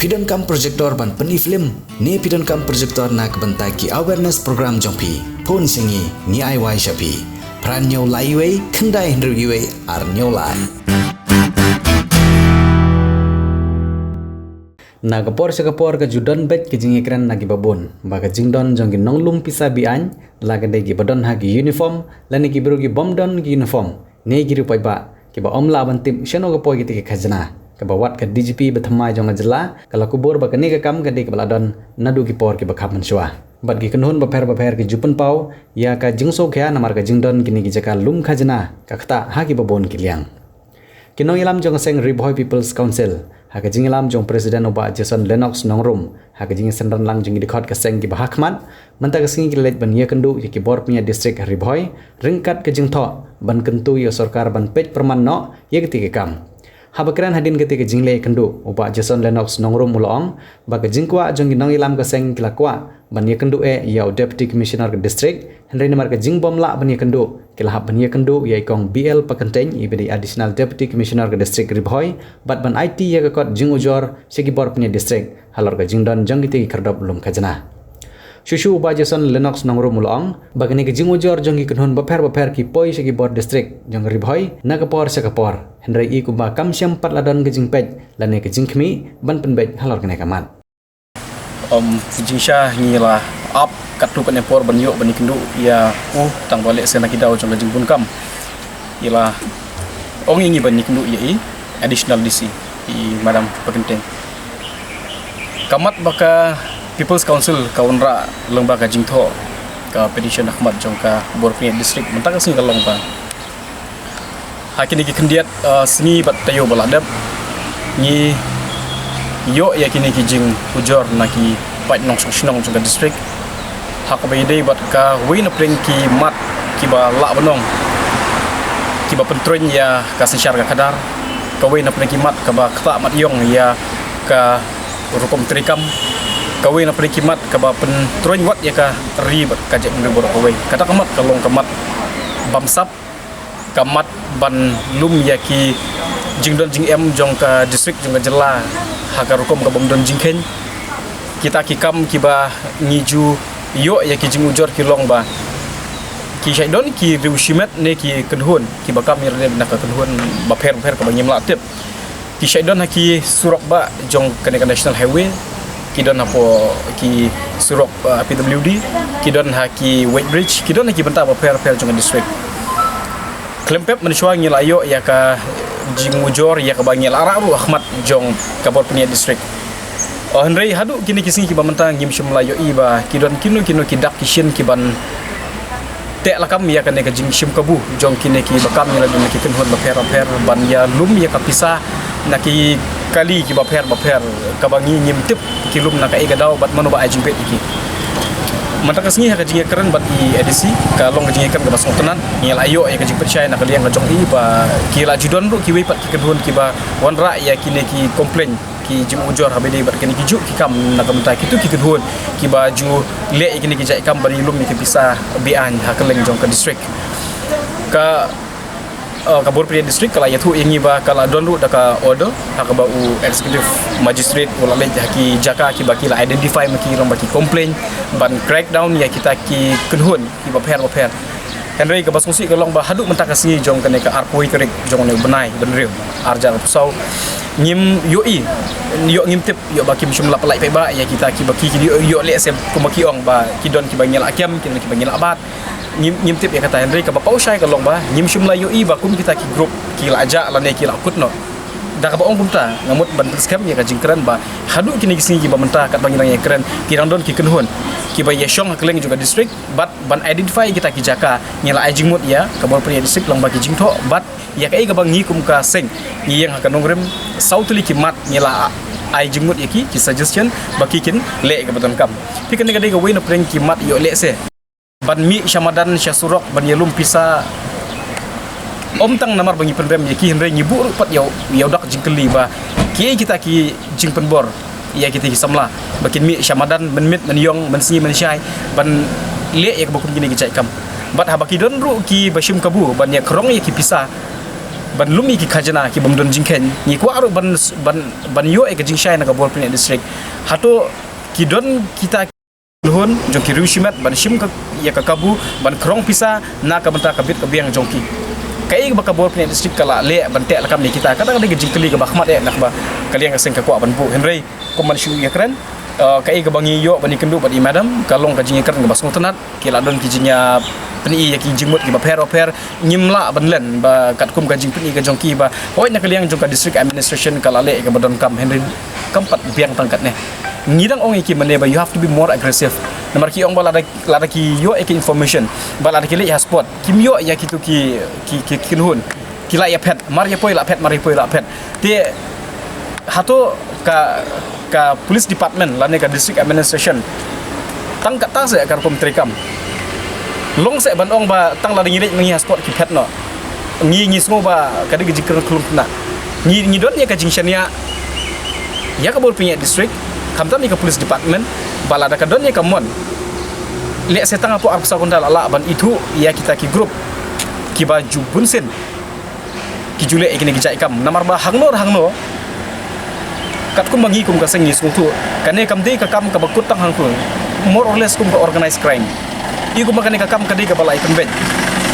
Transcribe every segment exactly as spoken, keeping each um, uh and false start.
Phi donkam projector ban pyni film ne phi donkam projector na ka bynta ki awareness program jong phi? Phone sha ngi, ngi ai wai sha phi. Phra hynñiew lai wei khyndai hynriew wei ar hynñiew lai. Na ka por sha ka por ka ju don beit ka jingïakren na ki babun ba ka jingdon jong ki nonglum pisa be-aiñ, la ka dei kiba don ha ki uniform lane ki briew ki bym don ki uniform, ne ki riew paidbah kiba ym lah ban tip shano ka poi kata ka khajna, kaba wat ka D G P bathymmai jong ka jylla ka la kubur ba kane ka kam ka dei kaba la don naduh ki por kiba kham mynshuwa. Bad ki kynhun bapher bapher ki ju pynpaw ïa ka jingsngewkhia namar ka jingdon kine ki jaka lum khajna ka ktah ha kiba bun ki liang. Ki nongïalam jong ka seng Ri Bhoi People's Council, ha ka jingïalam jong President u Bah Jason Lennox Nongrum, ha ka jingsynran lang jong ki dkhot ka seng kiba ha khmat, mynta ka sngi ki la leit ban ïakynduh ïa ki bor pynïaid district ha Ri Bhoi ryngkat ka jingthoh ban kyntu ïa u sorkar ban peit pyrman noh ïa kata ka kam. Haba kren hadien kata ka jingleit kynduh, u Bah Jason Lennox Nongrum u la ong ba ka jingkwah jong ki nongïalam ka seng ki la kwah ban ïakynduh eh ïa u Deputy Commissioner ka district, hynrei namar ka jingbym lah ban ïakynduh, ki la hap ban ïakynduh ïa i Kong B L Pakyntein, iba dei Additional Deputy Commissioner ka district Ri Bhoi, bad ban aiti ïa ka kot jingujor sha ki bor pynïaid district halor ka jingdon jong kita ki khyrdop lum khajna. Shuh shuh u Bah Jason Lennox Nongrum u la ong ba kane ka jingujor jong ki kynhun bapher bapher ki poi sha ki bor district jong Ri Bhoi na ka por sha ka por, hynrei i kumba kam shym pat la don ka jingpeit lane ka jingkhmih ban pynbeit halor kane ka mat. Um, jingshisha ngi la ap katto katne por ban ïoh ban ïakynduh ïa u, tang ba lehse na ki daw jong ka jingbun kam ngi la ong ïa ngi ban ïakynduh ïa i Additional D C, i Madam Pakyntein. Ka mat ba ka People's Council ka wanrah lyngba ka jingthoh ka petition ha khmat jong ka bor pynïaid district mynta ka sngi ka long ba ha kine ki khyndiat, uh, sngi bad taïew ba la dep, ngi ïoh ïa kine ki jingujor na ki paid nongshong shnong jong ka district, ha kaba ïadei bad kawei na pdeng ki mat kiba lah ban ong kiba pyntroiñ ïa ka synshar ka khadar, kawei na pdeng ki mat kaba ktah mat ïong ïa ka rukom treikam, kawei na pdeng ki mat kaba pyntroiñ wat ïa ka ri bad ka jaitbynriew baroh kawei. Kata ka mat ka long ka mat bamsap, ka mat ban lum ïa ki jingdon jingem jong ka district jong ka jylla ha ka rukom ka bym don jingkheiñ. Kita ki kam kiba ngi ju ïoh ïa ki jingujor ki long ba ki shait don ki riew shimet ne ki kynhun kiba kam ïa lade na ka kynhun bapher bapher kaba ngim lah tip. Ki shait don ha ki surok bah jong kane ka National Highway, ki don hapoh ki surok, uh, P W D, ki don ha ki weight bridge, ki don ha ki bynta bapher bapher jong ka district. Khlem pep mynshuwa ngi la ïoh ïa ka jingujor ïa kaba ngi la rah ruh ha khmat jong ka bor pynïaid district. Oh, hynrei haduh kine ki sngi kiba mynta ngim shym la ïohi ba ki don kino kino ki dak ki shin ki ban teh lakam ïa kane ka jingshim kabu jong kine kiba kam ïa lade na ki kynhun bapher bapher ban ïa lum ïa ka pisa na ki kali kiba pher bapher kaba ngi ngim tip ki lum na kaei ka daw bad mano ba ai jingpeit ïa ki. Mynta ka sngi ha ka jingïakren bad i A D C ka long ka jingïakren kaba sngewtynnat, ngi la ïoh ïa ka jingpynshai na ka liang ka jong i ba ki la ju don ruh kiwei pat ki kynhun kiba wanrah ïa kine ki complain, ki jingujor haba ïadei bad kine ki juh ki kam na ka bynta kito ki kynhun kiba ju leh ïa kine ki jait kam ban ïalum ïa ki pisa be-aiñ ha kylleng jong ka district. Ka, uh, ka bor pynïaid district ka la ïathuh ïa ngi ba ka la don ruh da ka order ha kaba u executive magistrate u la leit ha ki jaka kiba ki la identify ma ki long ba ki complain ban crack down ïa kita ki kynhun kiba pher bapher. Hynrei kaba sngewsih ka long ba haduh mynta ka sngi jong kane ka arphew tarik jong une u bnai bnriew arhajar arphew saw ngim ïohi, ïoh ngim tip, ïoh ba kim shym la pynlait paidbah ïa kita kiba ki, ki ïoh, ïoh lehse kumba ki ong ba ki don kiba ngi la kem, ki don kiba ngi la bat. Ngim, ngim tip ïa kata, hynrei kaba paw shai ka long ba ngim shym la ïohi ba kum kita ki group ki la jah lane ki la kut noh. Da kaba ong kumta nga mut ban pynskhem ïa ka jingkren ba haduh kine ki sngi kiba mynta katba ngi dang ïakren ki dang don ki kynhun kiba ïashong ha kylleng jong ka district. Bad ban identify kita ki jaka ngi la ai jingmut ïa ka bor pynïaid district lyngba ki jingthoh bad ïa kaei kaba ngi kum ka seng ngi ïeng ha ka nongrim saw tylli ki mat ngi la ai jingmut ïa ki, ki suggestion ba ki kin leh ïa kaba donkam. Phi, kane ka dei kawei na pdeng ki mat ïoh lehse ban mih sha madan sha surok ban ïalum pisa. Ym tang namar ba ngi pynrem ïa ki hynrei ngi buh ruh pat ïa u, ïa u dak jingkylli ba kiei kita ki jingpynbor ïa kita ki samla ba kin mih sha madan mynmiet mynïong mynsngi mynshai ban leh ïa kaba kum kine ki jait kam. Bad haba ki don ruh kiba shim kabu ban ïakhrong ïa ki pisa ban lum ïa ki khajna ki bym don jingkheiñ. Ngi kwah ruh ban, ban, ban ïoh ïa ka jingshai na ka bor pynïaid district. Hato ki don kita ki kynhun jong ki riewshimet ban shim ka, ïa ka kabu, ban krong pisa na ka bynta ka bit ka biang jong ki. Kaei ba ka bor pynïaid district ka la leh ban teh lakam ïa kita, ka dang dei ka jingkylli kaba khmat eh, na kaba ka liang ka seng ka kwah ban buh. Hynrei kum ban shu ïakren, eh, kaei kaba ngi ïoh ban ïakynduh bad i madam, ka long ka jingïakren kaba sngewtynnat. Ki la don ki jingïapyni ïa ki jingmut kiba pher ba pher. Ngim lah ban len ba katkum ka jingpyni ka jong ki ba, hooid, na ka liang jong ka district administration ka la leh ïa kaba donkam, hynrei kam pat biang tang katne. Ngi dang ong ïa ki mynne ba you have to be more aggressive. Namar ki ong ba lada, lada ki ïoh ïa ki information ba lada ki leit ha spot, kim ïoh ïa kitu ki, ki, ki, ki kynhun, ki la ïa phet, mar ïa poi la phet, mar ïa poi la phet. Te hato ka, ka police department lane ka district administration tang kata seh ka rukom treikam? Long seh ban ong ba tang lada ngi leit ma ngi ha spot ki phet noh. Ngi, ngi sngew ba ka dei ka jingkren khlem khynnah. Ngi, ngi don ïa ka jingshaniah ïa ka bor pynïaid district, khamtam ïa ka police department, ba lada ka don ïa ka mon, lehse tang hapoh arphew saw kynta la lah ban ithuh ïa kita ki group kiba ju bunsien ki ju leh ïa kine ki jait kam. Namar ba hangno hangno, katkum ba ngi kum ka seng ngi sngewthuh, kane kam dei ka kam kaba kut tang hangtu, more or less kum ka organized crime. Ïa kum ba kane ka kam ka dei kaba la ïa pynbeit.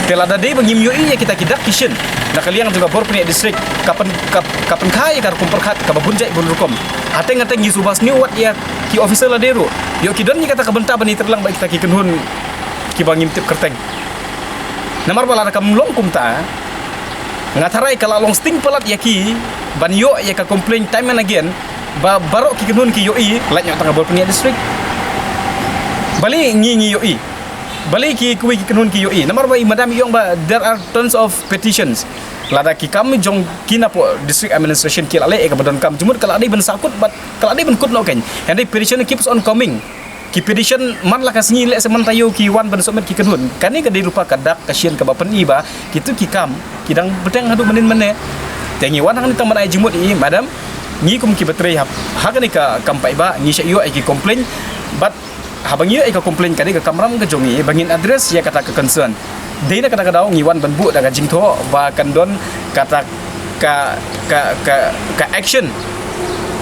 Te lada dei ba ngim ïohi ïa kita ki dak ki shin na ka liang jong ka bor pynïaid district, ka pyn, ka, ka pynkha ïa ka rukom pyrkhat kaba bun jait bun rukom. Hateng hateng ngi shu ba sniew wat ïa ki officer lade ruh. Ïoh ki don ïa kata ka bynta ban ïatreilang bad kita ki kynhun kiba ngim tip kyrteng. Namar ba lada kam long kumta, nga tharai ka la long sting palat ïa ki ban ïoh ïa ka complain time and again, ba baroh ki kynhun ki ïohi, lait noh tang ka bor pynïaid district. Balei ngi, ngi ïohi? Balei ki, kiwei ki kynhun ki ïohi? Namar ba i madam i ong ba there are tons of petitions. Lada ki kam jong ki napoh district administration ki la leh ïa kaba donkam, jingmut ka la dei ban sahkut bad ka la dei ban kut noh kein. Hynrei petition keeps on coming. Ki petition man la ka sngi, lehse man taïew ki wan ban submit ki kynhun. Kane ka dei ruh pat ka dak ka shin kaba pyni ba kitu ki kam ki dang bteng haduh mynnin mynne. Te ngi wan hangne tang ban ai jingmut ïa i madam, ngi kum kiba trei ha, ha kane ka kam paidbah ngi shah ïoh ïa ki complain. Bad haba ngi ïoh ïa ka complain ka dei ka kamram ka jong ngi ba ngin address ïa kata ka concern. Dei na kata ka daw ngi wan ban buh da ka jingthoh ba kan don kata ka, ka, ka, ka action.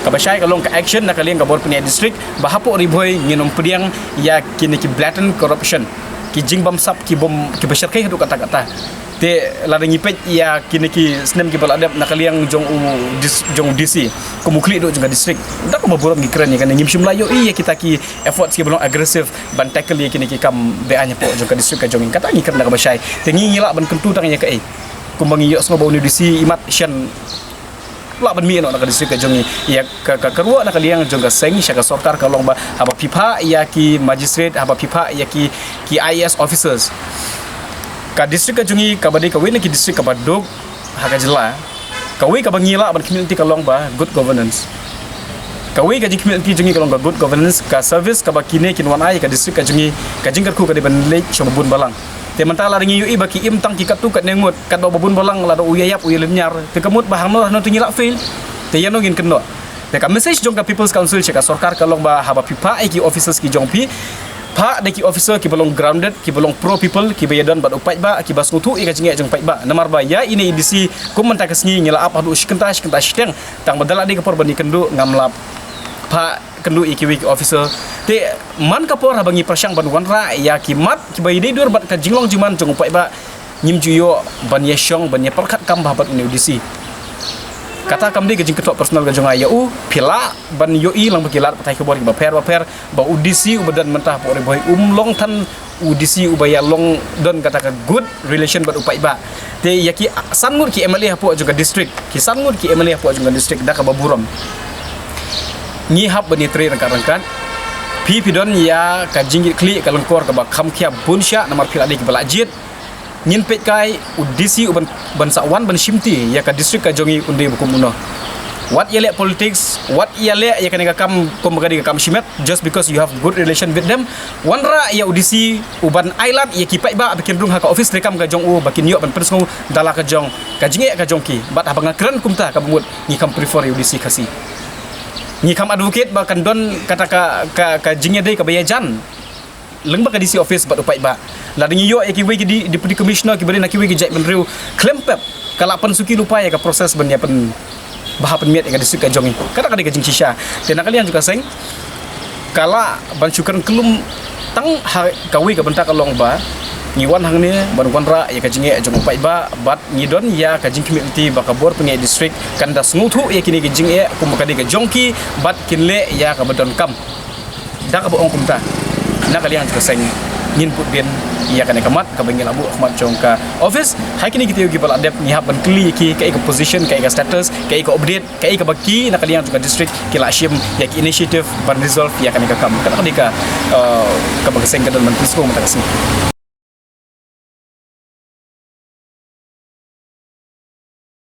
Kaba shai ka long ka action na ka liang ka bor pynïaid district, ba hapoh Ri Bhoi ngin ym pdiang ïa kine ki blatant corruption, ki jingbamsap ki bym, kiba shyrkhei haduh katta katta. Te lada ngi peit ïa kine ki snem kiba la dep na ka liang jong u dis-, jong u D C kum u khlieh duh jong ka district, da kaba burom ngi kren ïa kane, ngim shym la ïohi ïa kita ki efforts kiba long aggressive ban tackle ïa kine ki kam be-aiñ hapoh jong ka district ka jong ngi. Kata ngi kren da kaba shai. Te ngi, ngi lah ban kyntu tang ïa kaei? Kumba ngi ïohsngew ba une u D C i mat shen lah ban mih noh na ka district ka jong ngi. Ïa ka, ka, ka ruh na ka liang jong ka seng sha ka sorkar ka long ba haba phi phah ïa ki magistrate, haba phi phah ïa ki, ki I A S officers, ka district ka jong ngi kaba dei kawei na ki district kaba duk ha ka jylla, kawei kaba ngi lah ban khmih lynti ka long ba good governance. Kawei ka jingkhmih lynti jong ngi ka long ka good governance, ka service kaba kine kin wan ai ka district ka jong ngi, ka jingkyrkhu ka dei ban leit sha ba bun balang. Te mynta lada ngi ïohi ba ki im tang ki katto katne ngut, katba ba bun balang lada u ïaïap u ïalynñiar, te ka mut ba hangno hangno te ngi lah fail. Te ïano ngin kynnoh? Te ka message jong ka People's Council sha ka sorkar ka long ba haba phi phah ïa ki officers ki jong phi, phah da ki officer kiba long grounded, kiba long pro people, kiba ïadon bad u paidbah, kiba sngewthuh ïa ka jingeh jong paidbah. Namar ba ïa ine i D C kum mynta ka sngi ngi la ap haduh shi kynta, shi kynta shiteng, tang ba da la dei ka por ban ïakynduh ngam lah phah kynduh ïa kiwei ki officer. Te man ka por haba ngi pyrshang ban wanrah ïa ki mat kiba ïadei dur bad ka jinglong jingman jong u paidbah, ngim ju ïoh ban ïashong ban ïapyrkhat kam bha bad une u D C. Kata kam dei ka jingkynthoh personal ka jong nga ïa u, phi lah ban ïohi lang ba ki lad pathai khubor kiba pher ba pher ba u D C uba don mynta hapoh Ri Bhoi um long than u D C uba ïalong don kata ka good relation bad u paidbah. Te ïa ki san ngut ki M L A hapoh jong ka district, ki san ngut ki M L A hapoh jong ka district, da kaba burom ngi hap ban ïatrei ryngkat ryngkat. Phi, phi don ïa ka jingkitkhlieh ka lyngkor kaba kham khia bun shah namar phi la dei kiba la jied. Ngin peit kai u D C uban, ban sa wan ban shimti ïa ka district ka jong ngi, un dei ba kum uno. Wat ïaleh politics, wat ïaleh ïa kane ka kam kum ba ka dei ka kam shimet, just because you have good relation with them. Wanrah ïa u D C uban ailad ïa ki paidbah ba kin rung ha ka office treikam ka jong u ba kin ïoh ban pynsngew da la ka jong ka jingeh ka jong ki. Bad haba nga kren kumta kaba mut ngi kham prefer ïa u D C Khasi. Ngi kham advocate ba kan don kata ka, ka, ka jingïadei kaba ïajan lyngba ka D C office bad u paidbah. Lada ngi ïoh ïa kiwei ki di-, deputy commissioner kiba dei na kiwei ki jaitbynriew khlem pep, ka la pynsuki lypa ïa ka process ban ïa pyn bha pynmiat ïa ka district ka jong ngi. Kata ka dei ka jingshisha. Te na ka liang jong ka seng ka la ban shu kren kyllum tang ha kawei ka bynta ka long ba ngi wan hangne ban wanrah ïa ka jingeh jong u paidbah bad ngi don ïa ka jingkhmih lynti ba ka bor pynïaid district kan da sngewthuh ïa kine ki jingeh kum ka dei ka jong ki bad kin leh ïa kaba donkam. Da kaba ong kumta, na ka liang jong ka seng ngin bud biang ïa kane ka mat kaba ngi la buh ha khmat jong ka office. Ha kine ki taïew kiba la dep ngi hap ban kylli ïa ki kaei ka position, kaei ka status, kaei ka update, kaei kaba ki na ka liang jong ka district ki la shim ïa ki initiative ban resolve ïa kane ka kam. Kata ka dei ka, uh, kaba ka seng ka don ban pynsngew mynta ka sngi.